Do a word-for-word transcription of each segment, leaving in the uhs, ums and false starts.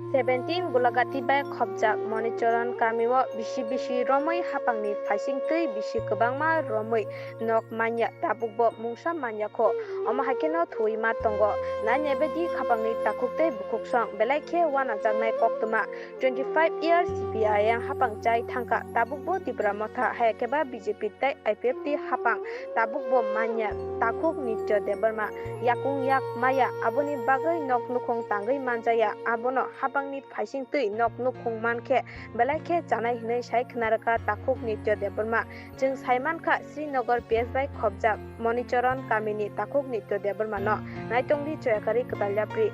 Seventeen Golagati bai khopjak Monichoron kamio bisi bisi romwi hapangni phaising twi bisi kwbangma romwi nok manya, tabukbo mungsa manya kho. Omo hai kheno thuwi ma tongo. Nai naibedi khapangni takhuk tei bukhuksong belai khe wanajaknai koktwma. Twenty five years C P I M hapang chai thangkha, tabukbo Tipra Motha, hai khe ba B J P tei I P F T hapang, tabukbo manya takhuk Nitya Debbarma. Yakung yak maya, aboni bagwi nok nukhung tangwi manjaya, abono hapangni phaising twi nok nukhung mankhe belai khe chanai hinwi sai khna rwkha takhuk Nitya Debbarma. Chwng sai mankha Srinagar P S bai khopjak Monichoron kamini takhuk Nitya Debbarma no. Naitongdi Choyakari kwtal yapri.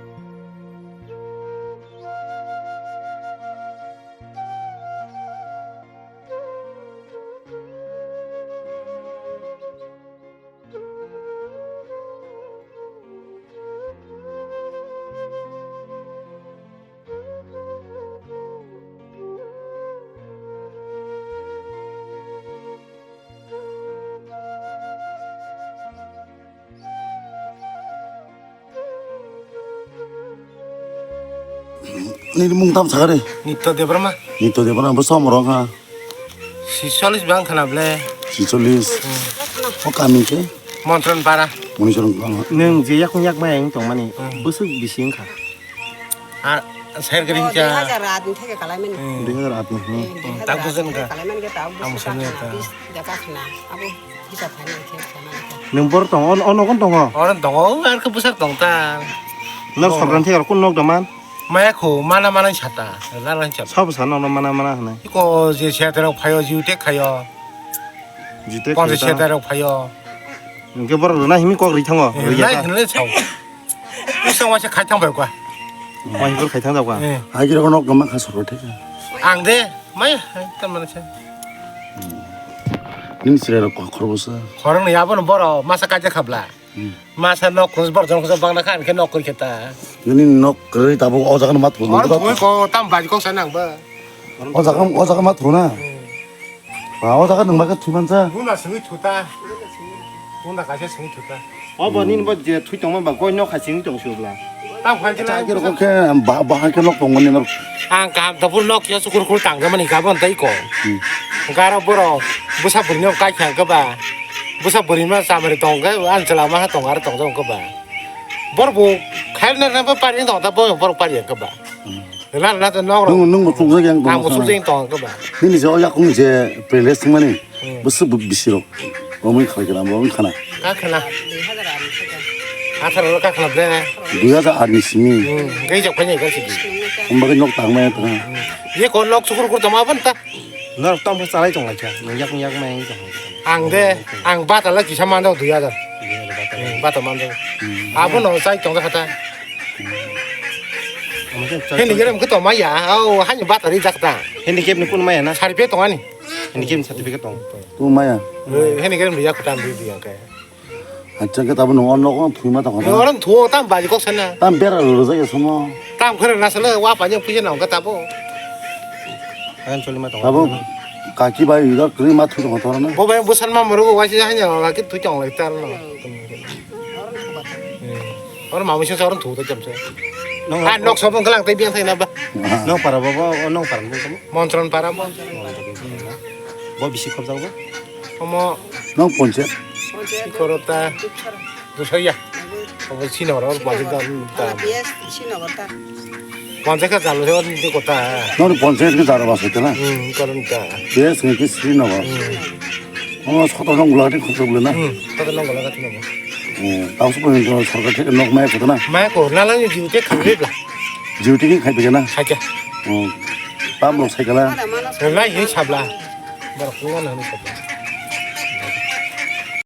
Nini mung tam sakari? Nitya Debbarma. Nitya Debbarma, bo som rong ha. Sicholis bang khana ble. Sicholis. Hmm. O kami ke? Montron para. Monichoron para. Nung je yak yak mai ang tong mani. Hmm. Busuk bisi wngkha. A, ser gering cha. Dui hajar aat ni theke kalai mani. Hmm. Dui hajar aat ni, hmm. Eh, dui hajar aat ni theke kalai mani ke tao. Ang busuk sini ta. Bis jaka khana. Abo. Nwng bor tongo, o, o nogo tongo? Oro tongo, o ar khe bwsak tong ta. Nor sorkar thai kun nok daman? Maya kho, mana mana sata, lalang sata. Sabo sa nono mana mana hwnwi. Iko je seta rok phaio, jiu tek khaio. Jitek khaio. Seta rok phaio. Hwnkhe borok rwna himi kok ri thango. Eh, rwya nai ta. Hwnle sao. Bisa waisa khai thang bai kwa. Wai hwnkhe khai thang jak kwa. Eh. Hai khe nok daman kha sorkar thai. Ang de. Maya, hai, tamo na se. Nini chwrai rok kok khorbo sa. Khorang ni abo no boro, masa kaja khabla. Hmm. Masa nok khos bor jon khos bang na khan khe nok koi kheta. Nini nok kwrwi tabuk o jaga no mat khulna. Oro thoi ko tam bai kok sa nang ba. O jaga, o jaga mat khulna. Hmm. Ba o jaga nang ba khe thwi man sa. Buna singwi thuta. Buna kaisa singwi thuta. Obo nini bo je thwi tongma ba koi nok hai sing tong sibla. Tam khan Acha, khe rokhe ba, ba hai khe nok tongmani nok. Ang kaham tabuk nok ya sukur kur tang mani ka bon tai ko. Hmm. Gara boro busa buri nok kai khang ka ba. Busa buri ma samari tong ga an chala ma ha tong ar tong jong ka ba. Bor bu khair na na ba pari tong ta bo bor pari ka ba. Hmm. Na na to nok. Nung, nung bo chukjak yang tong. Ang bo chukjak tong ka ba. Nini je o yakung je playlist mani. Hmm. Bwswk bo bisi rok. Omo wngkha khe, amo wngkha na. Kakhwla. Atharo lo kakhwla ble. Dui hajar aat ni simi. Hmm, gai jak phai nai gai sidi. Omo bagwi nok tang maya tong. Hmm. Ye ko nok chukur kur tama ban ta. Norok tamo chalai tong lai kha. Nung yak yak mai tong. Ang de, ang bata la kisa man dau dui hajar. Dui hajar bata. Hmm, bata man dau. Hmm. Abo no chai tong kha ta. Hmm. Amo khe chai. Hini tong. Gerem khe tong maya. Au, hani bata ri jak ta. Hini kep ni kun maya na? Sari pe tong ani. Hini kini certificate tong. Tu maya. Hini kini ya kutan di di angke. Acha ke tabu nong nok thwi ma ta kona. Orang thuo tam baji kok sana. Tam bera lo ja ya somo. Tam khere na sala wa pa je puja na ka tabu. Kan choli ma tong. Tabu kaki bai ida kri ma thwi tong tor na. Bo bai busan ma moro wa si hanya la ki tu tong le tar no. Orang ma musa orang thuo ta jam se. Nong ha nok sobong kelang tai biang thai na ba. Nong para bo bo nong para bo. Montron para bo. Bo bisi khobjak bo? Omo. Nong ponche. Korota. Dusaya. Obo sino ro ba da. Ponche ka jalo se ni kota. Nong ponche ke jaro ba se na. Hmm, koron ta. Yes, ni ke sino ba. Hmm. Omo soto nong gula ke khobjak le na. Hmm, soto nong gula ka tino. Hmm, tao se pon sorkar theke nok mai khotona. Mai ko nala ni jiu te khangre bla. Jiu te khai bla na. Khai ja. Hmm. Tam rok sai kala. Lai hin sabla. Borok phunukna hwnwi kok.